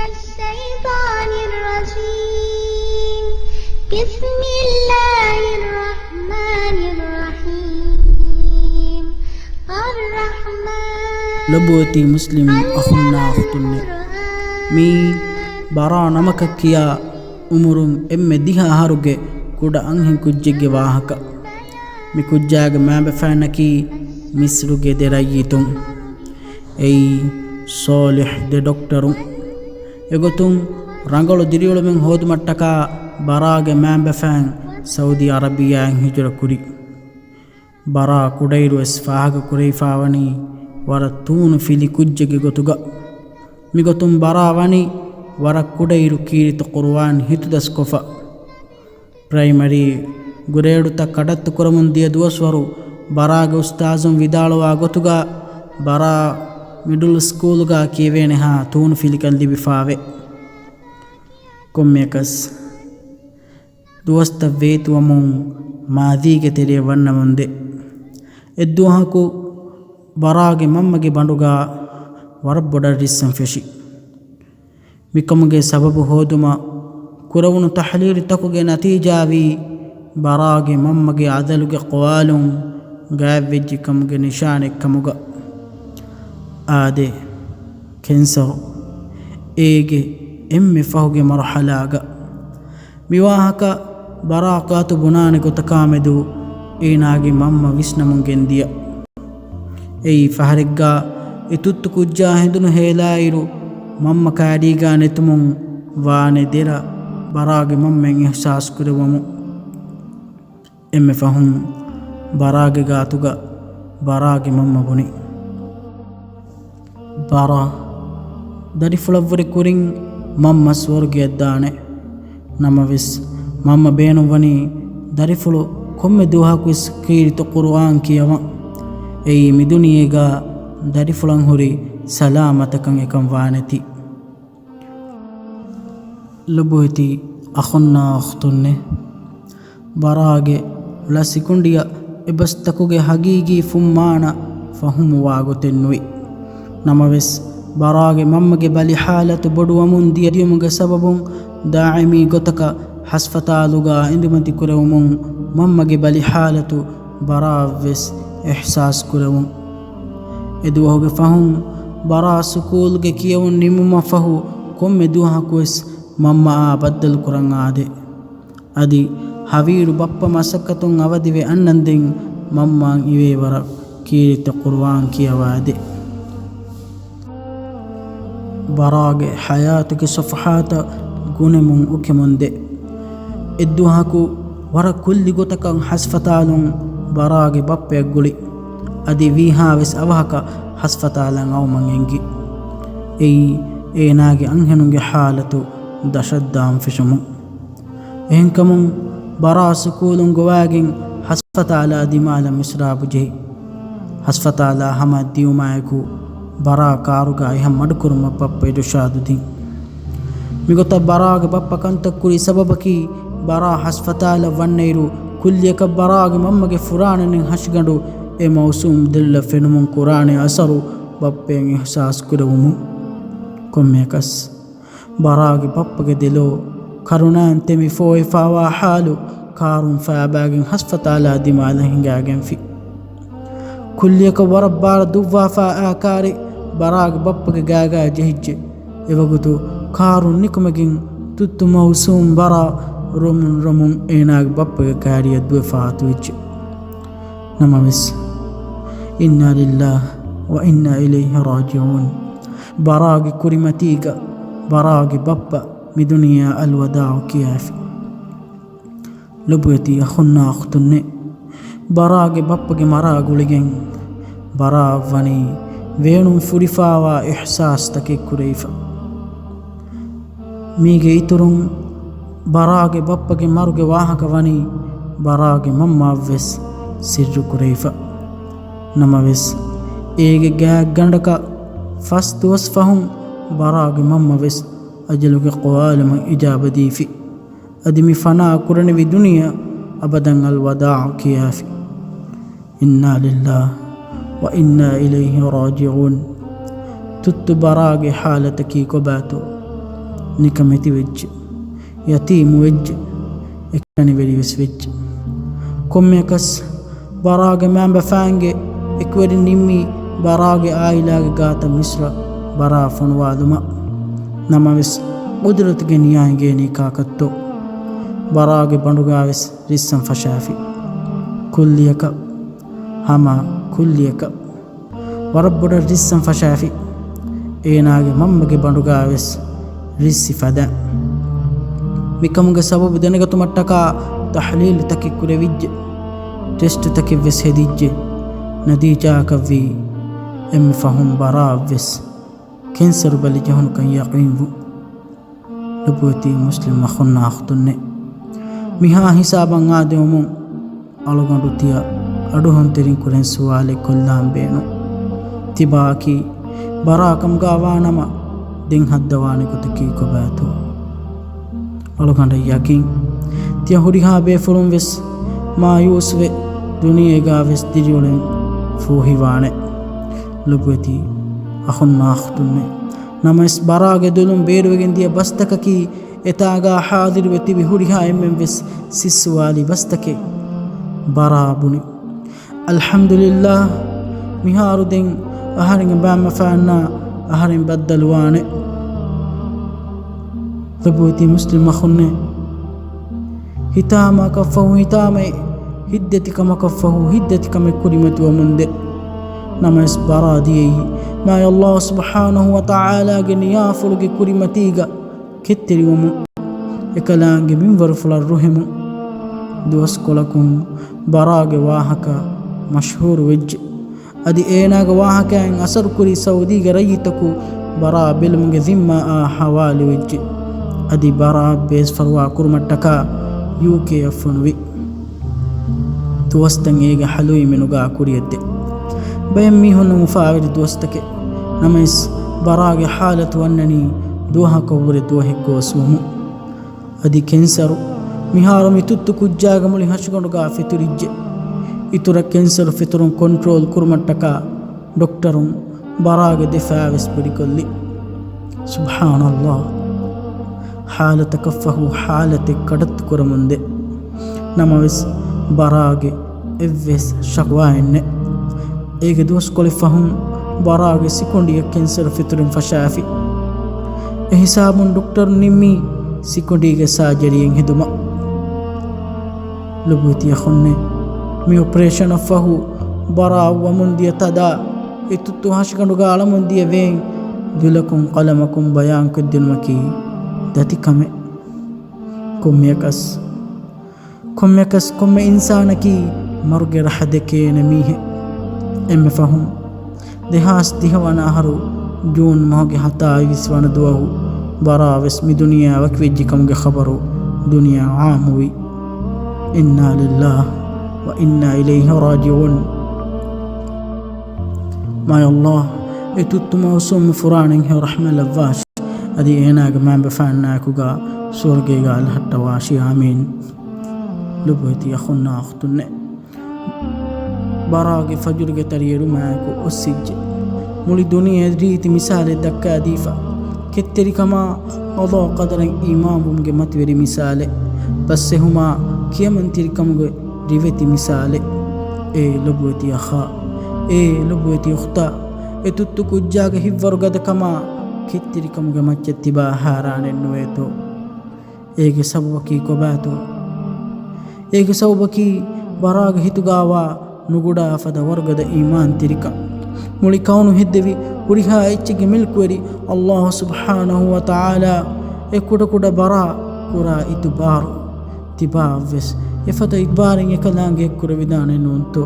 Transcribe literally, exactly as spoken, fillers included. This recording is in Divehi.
الشيطان الرجيم. بسم الله الرحمن الرحيم. الرحمن. ލޮބުވެތި މުސްލިމް އަޚުންނާ އުޚްތުންނޭ، މީ ބަރާ ނަމަކަށް ކިޔާ އުމުރުން އެންމެ ދިހަ އަހަރުގެ ކުޑަ އަންހެން ކުއްޖެއްގެ ވާހަކަ. މި ކުއްޖާގެ މައިންބަފައިންނަކީ މިޞްރުގެ ދެ ރައްޔިތުން. އެއީ ޞާލިޙް ދެ ޑޮކްޓަރު. އެގޮތުން ރަނގަޅު ދިރިއުޅުމެއް ހޯދުމަށްޓަކާ ބަރާގެ މައިންބަފައިން ސައުދީ އަރަބިއްޔާއިން ހިޖުރަ ކުރި. ބަރާ ކުޑައިރުވެސް ފާހަގަ ކުރެވިފާވަނީ ވަރަށް ތޫނު ފިލި ކުއްޖެއްގެ ގޮތުގަ. މިގޮތުން ބަރާ ވަނީ ވަރަށް ކުޑައިރު ކީރިތި ޤުރުއާން ހިތުދަސްކޮށްފަ. ޕްރައިމަރީ ގްރޭޑުތައް ކަޑައްތު ކުރަމުން ދިޔަ ދުވަސްވަރު ބަރާގެ އުސްތާޒުން ވިދާޅުވާ ގޮތުގަ، ބަރާ މިޑުލް ސްކޫލުގަ ކިޔެވޭނެހާ ތޫނު ފިލިކަން ލިބިފާވޭ. ކޮންމެއަކަސް ދުވަސްތައް ވޭތުވަމުން މާޒީގެ ތެރެއަށް ވަންނަމުންދޭ. އެއްދުވަހަކު ބަރާގެ މަންމަގެ ބަނޑުގަ ވަރަށް ބޮޑަށް ރިއްސަން ފެށި. މިކަމުގެ ސަބަބު ހޯދުމަށް ކުރެވުނު ތަޙްލީލުތަކުގެ ނަތީޖާވީ، ބަރާގެ މަންމަގެ އަޒަލުގެ ޤުވާލުން ގާތްވެއްޖެ ކަމުގެ ނިޝާނެއް ކަމުގަ. އާދެ، ކެންސަރު. އޭގެ އެންމެ ފަހުގެ މަރުޙަލާގަ. މިވާހަކަ ބަރާ ގާތު ބުނާނެ ގޮތަކާމެދު އޭނާގެ މަންމަ ވިސްނަމުން ގެންދިޔަ. އެއީ ފަހަރެއްގަ އެ ތުއްތު ކުއްޖާ ހެނދުނު ހޭލާއިރު، މަންމަ ކާރީގަ ނެތުމުން ވާނެ ދެރަ ބަރާގެ މަންމައިން އިޙްސާސް ކުރެއްވަމުން. އެންމެ ފަހުން ބަރާގެ ގާތުގަ ބަރާގެ މަންމަ ބުނި، ބަރާ، ދަރިފުޅަށްވުރެ ކުރިން މަންމަ ސުވަރުގެއަށް ދާނެ. ނަމަވެސް، މަންމަ ބޭނުންވަނީ ދަރިފުޅު ކޮންމެ ދުވަހަކުވެސް ކީރިތި ޤުރުއާން ކިޔަވަން. އެއީ މި ދުނިޔޭގަ ދަރިފުޅަށް ހުރި ސަލާމަތަކަން އެކަން ވާނެތީ. ލޮބުވެތި އަޚުންނާ އުޚްތުންނޭ، ބަރާގެ ޅަ ސިކުނޑިއަށް އެބަސްތަކުގެ ހަގީގީ ފުންމާނަ ފަހުމުވާ ގޮތެއް ނުވި. ނަމަވެސް، ބަރާގެ މަންމަގެ ބަލި ޙާލަތު ބޮޑުވަމުން ދިޔަ ދިޔުމުގެ ސަބަބުން ދާއިމީ ގޮތަކަށް ހަސްފަތާލުގަ އެނދުމަތި ކުރެވުމުން މަންމަގެ ބަލި ޙާލަތު ބަރާއަށްވެސް އިޙްސާސް ކުރެވުން. އެދުވަހުގެ ފަހުން ބަރާ ސުކޫލުގެ ކިޔެވުން ނިމުމަށް ފަހު ކޮންމެ ދުވަހަކުވެސް މަންމައާ ބައްދަލުކުރަން އާދޭ. އަދި ހަވީރު ބައްޕަ މަސައްކަތުން އަވަދިވެ އަންނަންދެން މަންމައަށް އިވޭ ވަރަށް ކީރިތި ޤުރުއާން ކިޔަވާދޭ. ބަރާގެ ޙަޔާތުގެ ޞަފްޙާތައް ގުނެމުން އުކެމުންދޭ. އެއްދުވަހަކު ވަރަށް ކުއްލި ގޮތަކަށް ހަސްފަތާލުން ބަރާގެ ބައްޕަޔަށް ގުޅި. އަދި ވީހާވެސް އަވަހަކަށް ހަސްފަތާލަށް އައުމަށް އެންގި. އެއީ އޭނާގެ އަންހެނުންގެ ޙާލަތު ދަށަށްދާން ފެށުމުން. އެހެންކަމުން ބަރާ ސުކޫލުން ގޮވާގެން ހަސްފަތާލާ ދިމާލަށް މިސްރާބު ޖެހި. ހަސްފަތާލާ ހަމަ ދިޔުމާއެކު ބަރާ ކާރުގަ އެހަށް މަޑުކުރުމަށް ބައްޕަ އިރުޝާދު ދިން. މިގޮތަށް ބަރާގެ ބައްޕަ ކަންތައް ކުރި ސަބަބަކީ، ބަރާ ހަސްފަތާލަށް ވަންނައިރު ކުއްލިއަކަށް ބަރާގެ މަންމަގެ ފުރާނަ ނެތް ހަށިގަނޑު އެ މައުސޫމް ދެލޮލަށް ފެނުމުން ކުރާނެ އަސަރު ބައްޕައަށް އިޙްސާސް ކުރެވުމުން. ކޮންމެއަކަސް، ބަރާގެ ބައްޕަގެ ދެލޯ ކަރުނައިން ތެމި ފޯވެފާވާ ޙާލު ކާރުން ފައިބާގެން ހަސްފަތާލާ ދިމާލަށް ހިނގާގެންފި. ކުއްލިއަކަށް ވަރަށް ބާރަށް ދުއްވާފާ އާ ކާރެއް ބަރާގެ ބައްޕަގެ ގާގާ ޖެހިއްޖެ. އެވަގުތު ކާރުން ނިކުމެގެން ތުއްތު މައުސޫމް ބަރާ ރޮމުން ރޮމުން އޭނާގެ ބައްޕަގެ ކާރިއަށް ދުވެފާ އަތުވެއްޖެ. ނަމަވެސް، އިންނާ ލިއްލާހި ވަ އިންނާ އިލައިހި ރާޖިޢޫން. ބަރާގެ ކުރިމަތީގަ ބަރާގެ ބައްޕަ މި ދުނިޔެއާ އަލްވަދާޢު ކިޔާފި. ލޮބުވެތި އަޚުންނާ އުޚްތުންނޭ، ބަރާގެ ބައްޕަގެ މަރާ ގުޅިގެން ބަރާއަށް ވަނީ ވޭނުން ފުރިފާވާ އިޙްސާސްތަކެއް ކުރެވިފަ. މީގެ އިތުރުން ބަރާގެ ބައްޕަގެ މަރުގެ ވާހަކަ ވަނީ ބަރާގެ މަންމައަށްވެސް ސިއްރު ކުރެވިފަ. ނަމަވެސް، އޭގެ ގާތްގަނޑަކަށް ފަސް ދުވަސް ފަހުން ބަރާގެ މަންމަވެސް އަޖަލުގެ ޤުވާލުމަށް އިޖާބަ ދީފި. އަދި މި ފަނާ ކުރަނިވި ދުނިޔެއަށް އަބަދަން އަލްވަދާޢު ކިޔާފި. އިންނާ ލިއްލާހި ވަ އިންނާ އިލައިހި ރާޖިޢޫން. ތުއްތު ބަރާގެ ޙާލަތަކީ ކޮބާތޯ؟ ނިކަމެތި ވެއްޖެ، ޔަތީމު ވެއްޖެ، އެކަނިވެރިވެސް ވެއްޖެ. ކޮންމެއަކަސް ބަރާގެ މައިންބަފައިންގެ އެކުވެރިން ނިންމީ ބަރާގެ އާއިލާގެ ގާތަށް މިސްރަށް ބަރާ ފޮނުވާލުމަށް. ނަމަވެސް، ޤުދުރަތުގެ ނިޔާ އެނގޭނީ ކާކަށްތޯ؟ ބަރާގެ ބަނޑުގާވެސް ރިއްސަން ފަށާފި. ކުއްލިއަކަށް، ހަމަ ކުއްލިއަކަށް ވަރަށް ބޮޑަށް ރިއްސަން ފަށާފި. އޭނާގެ މަންމަގެ ބަނޑުގާވެސް ރިއްސި ފަދަ. މިކަމުގެ ސަބަބު ދެނެގަތުމަށްޓަކާ ތަޙްލީލުތަކެއް ކުރެވިއްޖެ. ޓެސްޓުތަކެއްވެސް ހެދިއްޖެ. ނަތީޖާއަކަށްވީ އެންމެ ފަހުން ބަރާއަށްވެސް ކެންސަރު ބަލި ޖެހުނުކަން ޔަޤީންވުން. ލޮބުވެތި މުސްލިމް އަޚުންނާ އުޚްތުންނޭ، މިހާ ހިސާބަށް އާދެވުމުން އަޅުގަނޑު ތިޔަ އަޑުހުންތެރިން ކުރެން ސުވާލެއް ކޮށްލާން ބޭނުން. ތިބާއަކީ ބަރާ ކަމުގާ ވާނަމަ، ދެން ހައްދަވާނެ ގޮތަކީ ކޮބާތޯ؟ އަޅުގަނޑަށް ޔަޤީން، ތިޔަ ހުރިހާ ބޭފުޅުން ވެސް މާޔޫސްވެ، ދުނިޔޭގާ ވެސް ދިރިއުޅެން ފޫހިވާނެ. ލޮބުވެތި އަޚުންނާ އުޚްތުންނޭ، ނަމަވެސް ބަރާގެ ދުލުން ބޭރުވެގެން ދިޔަ ބަސްތަކަކީ، އެތާގާ ޙާޟިރުވެ ތިބި ހުރިހާ އެންމެން ވެސް ސިއްސުވާލި ބަސްތަކެއް. ބަރާ ބުނި، އަލްޙަމްދުލިއްލާހް، މިހާރު ދެން އަހަރެންގެ މައިންބަފައިންނާ އަހަރެން ބައްދަލުވާނެ. ލޮބުވެތި މުސްލިމް އަޚުންނޭ، ހިތާމައަކަށްފަހު ހިތާމައެއް، ހިތްދަތިކަމަކަށްފަހު ހިތްދަތިކަމެއް ކުރިމަތިވަމުންދެ. ނަމަވެސް ބަރާ ދިޔައީ މާތް ﷲ ސުބްޙާނަހޫ ވަތަޢާލާގެ ނިޔާފުޅުގެ ކުރިމަތީގަ ކެތްތެރިވަމުން، އެކަލާނގެ މިންވަރުފުޅަށް ރުހެމުން. ދުވަސްކޮޅަކުން ބަރާގެ ވާހަކަ މަޝްހޫރު ވެއްޖެ. އަދި އޭނާގެ ވާހަކައިން އަސަރުކުރި ސައުދީގެ ރައްޔިތަކު ބަރާ ބެލުމުގެ ޒިންމާއާ ހަވާލުވެއްޖެ. އަދި ބަރާ ބޭސްފަރުވާ ކުރުމަށްޓަކާ ޔޫކޭއަށް ފޮނުވި. ދުވަސްތައް އޭގެ ހަލުވީމެނުގާ ކުރިއަށްދެ. ބައެއް މީހުންނަށް އުފާވެރި ދުވަސްތަކެއް. ނަމަވެސް، ބަރާގެ ޙާލަތު ވަންނަނީ ދުވަހަކަށްވުރެ ދުވަހެއް ގޯސްވުމުން. އަދި ކެންސަރު މިހާރު މި ތުއްތު ކުއްޖާގެ މުޅި ހަށިގަނޑުގާ ފެތުރިއްޖެ. އިތުރަށް ކެންސަރު ފެތުރުން ކޮންޓްރޯލް ކުރުމަށްޓަކާ ޑޮކްޓަރުން ބަރާގެ ދެފާވެސް ބޮޑިކޮށްލި. ސުބްޙާނަﷲ. ޙާލަތަކަށްފަހު ޙާލަތެއް ކަޑައްތު ކުރަމުންދެ. ނަމަވެސް، ބަރާގެ އެއްވެސް ޝަކުވާއެއްނެއް. އޭގެ ދުވަސްކޮޅެއް ފަހުން ބަރާގެ ސިކުނޑިއަށް ކެންސަރު ފެތުރެން ފަށާފި. އެހިސާބުން ޑޮކްޓަރު ނިންމީ ސިކުނޑީގެ ސާޖަރީއެއް ހެދުމަށް. ލޮބުވެތި އަޚުންނޭ، މި އޮޕަރޭޝަނަށްފަހު ބަރާ އައްވަމުންދިޔަ ތަދާ، އެ ތުއްތު ހަށިގަނޑުގަ އަޅަމުންދިޔަ ވޭން ދުލަކުން ޤަލަމަކުން ބަޔާންކޮށްދިނުމަކީ ދަތިކަމެއް. ކޮންމެއަކަސް، ކޮންމެއަކަސް ކޮންމެ އިންސާނަކީ މަރުގެ ރަހަ ދެކޭނެ މީހެއް. އެންމެ ފަހުން ދެހާސް ދިހަ ވަނަ އަހަރު ޖޫން މަހުގެ ހަތާއިސް ވަނަ ދުވަހު ބަރާ ވެސް މި ދުނިޔެއާ ވަކިވެއްޖެ ކަމުގެ ޚަބަރު ދުނިޔެއަށް ޢާއްމުވި. އިންނާ ލިއްލާހި ވަ އިންނާ އިލައިހި ރާޖިޢޫން. މާތް ﷲ އެ ތުއްތު މައުސޫމް ފުރާނައިން ހެޔޮ ރަޙްމަތް ލައްވާށި. އަދި އޭނާގެ މައިންބަފައިންނާއެކުގަ ސުވަރުގޭގަ އަލަހައްޓަވާށި. އާމީން. ލޮބުވެތި އަޚުންނާ އުޚްތުންނޭ، ބަރާގެ ފަޖުރުގެ ތަރިއެރުމާއެކު އޮއްސިއްޖެ. މުޅި ދުނިޔެ ރީތި މިސާލެއް ދައްކާދީފަ، ކެތްތެރިކަމާ ޤަޟާ ޤަދަރަށް އީމާންވުމުގެ މަތިވެރި މިސާލެއް. ބަސްއެހުމާ ކިޔަމަންތެރިކަމުގެ ރިވެތި މިސާލެއް. އޭ ލޮބުވެތި އަޚާ، އޭ ލޮބުވެތި އުޚްތާ، އެ ތުއްތު ކުއްޖާގެ ހިތްވަރުގަދަކަމާ ކެތްތެރިކަމުގެ މައްޗަށް ތިބާ ހާރާނެއްނުވޭތޯ؟ އޭގެ ސަބަބަކީ ކޮބާތޯ؟ އޭގެ ސަބަބަކީ ބަރާގެ ހިތުގާވާ ނުގުޑާ ފަދަ ވަރުގަދަ އީމާންތެރިކަން. މުޅި ކައުނު ހެއްދެވި ހުރިހާ އެއްޗެއްގެ މިލްކުވެރި ﷲ ސުބްޙާނަހޫ ވަތަޢާލާ އެ ކުޑަކުޑަ ބަރާ ކުރާ އިތުބާރު. ތިބާއަށްވެސް އެފަދަ އިތުބާރެއް އެކަލާނގެއަށް ކުރެވިދާނެ ނޫންތޯ؟